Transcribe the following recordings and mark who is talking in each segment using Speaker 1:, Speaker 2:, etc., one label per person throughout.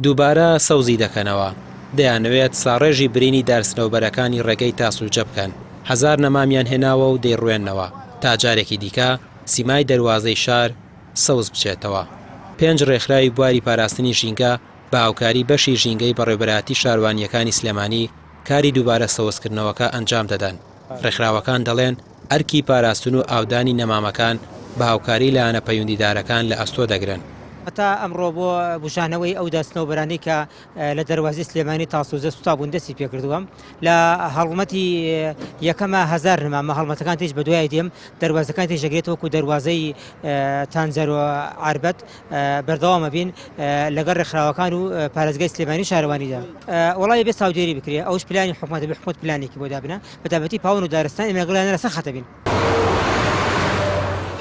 Speaker 1: دووبارە سەوزی دەکەنەوە، دەیانەوێت ساڕێژی برینی دارسنەوبەرەکانی ڕێگەی تاسلوجە بکەن، هەزار نەمامیان هێناوە و دەیڕوێننەوە تا جارێکی دیکە سیمای دەروازەی شار سەوز بچێتەوە. پێنج ڕێکخراوی بواری پاراستنی ژینگە بە هاوکاری بەشی ژینگەی بەڕێوبەرایەتی شاروانییەکانی سلێمانی کاری دووبارە سەوزکردنەوەکە ئەنجام دەدەن. ڕێکخراوەکان دەڵێن، ئەرکی پاراستن و ئاودانی نەمامەکان بە هاوکاری لایەنە پەیوندیدارەکان لە ئەستۆ دەگرن.
Speaker 2: هەتا ئەمڕۆ بۆ بوژانەوەی ئەو دەستنەوبەرانەی کە لە دەروازەی سلێمانی تاسوزە سوتابوون دەستی پێکردووە لە هەڵمەتی یەکەمە هەزار نمامە هەڵمەتەکان تیش بەدوای دێم دەروازەکان تیش دەگرێت وەکو دەروازەی تانجەرۆ عربەت بەردەوامە بین لەگەڵ ڕێکخراوەکان و پارێزگای سلێمانی و شارەوانیدا وەڵی بێ چاودێری بکرێ ئەوش پلانی حکومەتە بێ حکومەت پلانێکی بۆ دابنە بەتایبەتی پاوەن و دارستان ئێمە لەگەڵیان لەسەر خەتە بین.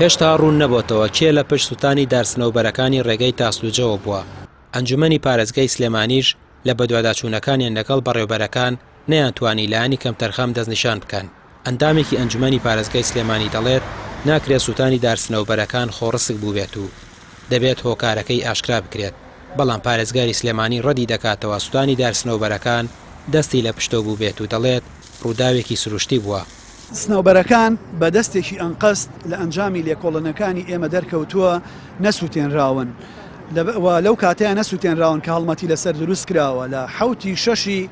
Speaker 1: هێشتا ڕوون نەبۆتەوە کێ لە پشت سوتانی دارسنەوبەرەکانی ڕێگەی تاسلوجەوە بووە، ئەنجومەنی پارێزگای سلێمانیش لە بەدواداچوونەکانیان لەگەڵ بەڕێوبەرەکان نەیانتوانی لایەنی کەمتەرخەم دەستنیشان بکەن. ئەندامێکی ئەنجومەنی پارێزگای سلێمانی دەڵێت، ناکرێت سوتانی دارسنەوبەرەکان خۆڕسک بووبێت و دەبێت هۆکارەکەی ئاشکرا بکرێت، بەڵام پارێزگاری سلێمانی ڕەدی دەکاتەوە سوتانی دارسنەوبەرەکان دەستی لە پشتەوە بووبێت و دەڵێت، ڕووداوێکی سروشتی بووە.
Speaker 3: سنەوبەرەکان بە دەستێکی ئەنقەست لە ئەنجامی لێکۆڵنەکانی ئێمە دەرکەوتووە نەسوتێنراون و لەو کاتەیە نەسوتێنراون کە هەڵمەتی لەسەر دروست کراوە لە حەوتی شەشی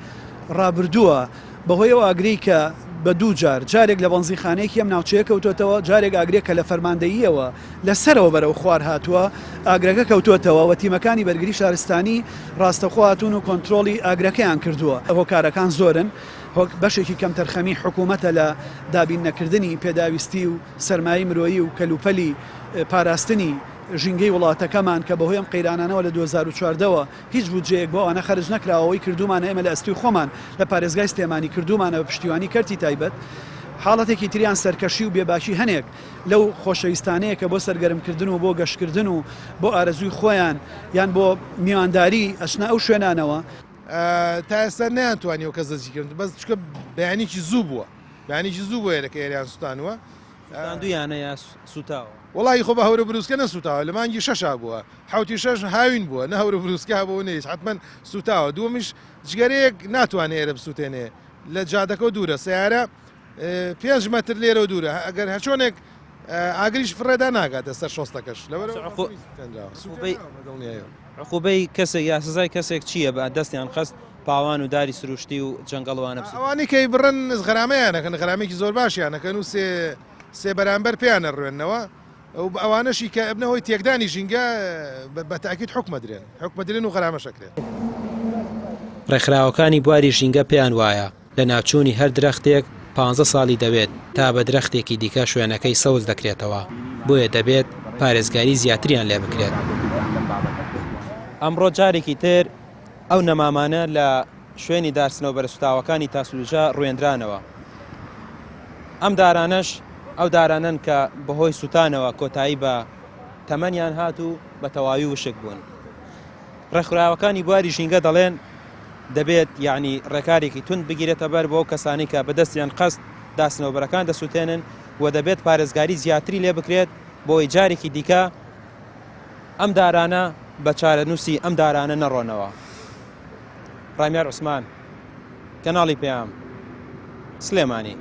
Speaker 3: ڕابردووە بەهۆی ئەو ئاگرەی کە بە دوو جار، جارێک لە بەنزینخانەیەکی ئەم ناوچەیە کەوتۆتەوە، جارێک ئاگرێک کە لە فەرماندەییەوە لە سەرەوە بەرەو خوار هاتووە، ئاگرەکە کەوتۆتەوە و تیمەکانی بەرگری شارستانی ڕاستەوخۆ هاتوون و کۆنترۆڵی ئاگرەکەیان کردووە. هۆکارەکان زۆرن، بەشێکی کەمتەرخەمی حکوومەتە لە دابین نەکردنی پێداویستی و سەرمایەی مرۆیی و کەلوپەلی پاراستنی ژینگەی وڵاتەکەمان کە بەهۆی ئەم قەیرانانەوە لە 2014 وە هیچ بودجەیەک بۆ ئەوانە خەرج نەکراوە، ئەوەی کردوومانە ئێمە لە ئەستۆی خۆمان لە پارێزگای سلێمانی کردوومانە بە پشتیوانی کەرتی تایبەت. حاڵەتێکی تریان سەرکەشی و بێباکی هەنێک لەو خۆشەویستانەیە کە بۆ سەرگەرمکردن و بۆ گەشتکردن و بۆ ئارەزووی خۆیان یان بۆ میوانداری ئەچنە ئەو شوێنانەوە.
Speaker 4: تا ئێستا نەیانتوانیوە کەس دەستگیرکەن بەس چونکە بەیانیکی زوو بووە بەیانیکی زوو بووە ئێرەکە ئێرەیان سوتانووە.
Speaker 1: سوتاندوویانە یا سوتاوە؟
Speaker 4: وەڵاهی خۆ بە هەورە بروسکە نەسوتاوە لە مانگی شەشا بووە حەوتی شەش هاوین بووە نە هەورە بروسکە هەبووە نە هیچ حەتمەن سوتاوە دووەمیش جگەرەیەک ناتوانێ ئێرە بسوتێنێ لە جادەکەوە دوورە سەیارە پێنج مەتر لێرەوە دوورە ئەگەر هەرچۆنێک ئاگریش فڕێدا ناگاتە سەر شۆستەکەش لەبەر
Speaker 1: عقوبەی کەسێک یا سزای کەسێک چییە بە دەستیان خست پاوان و داری سروشتی و جەنگەڵوانە
Speaker 4: ئەوانی کەی بڕن غەرامەیانەکەن غەرامێکی زۆر باشیانەکەن و سێ سێ بەرامبەر پێیان ئەڕوێننەوە و ئەوانەشی کە ئەبنە هۆی تێکدانی ژینگە بە تاکید حوکم ئەدرێن حوکم ئەدرێن و غەرامەش ئەکرێن.
Speaker 1: ڕێکخراوەکانی بواری ژینگە پێیان وایە، لەناوچوونی هەر درەختێک پانزە ساڵی دەوێت تا بە درەختێکی دیکە شوێنەکەی سەوز دەکرێتەوە، بۆیە دەبێت پارێزگاری زیاتریان لێ بکرێت. ئەمڕۆ جارێکی تر ئەو نەمامانە لە شوێنی دار سنەوبەرە سوتاوەکانی تاسلوجە ڕوێندرانەوە. ئەم دارانەش ئەو دارانەن کە بەهۆی سوتانەوە کۆتایی بە تەمەنیان هات و بە تەواوی وشک بوون. ڕێکخراوەکانی بواری ژینگە دەڵێن دەبێت یعنی ڕێکارێکی توند بگیرێتە بەر بۆ کەسانی کە بەدەستیان قەست داسنەوبەرەکان دەسووتێنن و دەبێت پارێزگاری زیاتری لێ بکرێت بۆی جارێکی دیکە ئەم دارانە بە چارەنووسی ئەم دارانە نەڕۆنەوە. ڕامیار عوسمان، کەناڵی پەیام، سلێمانی.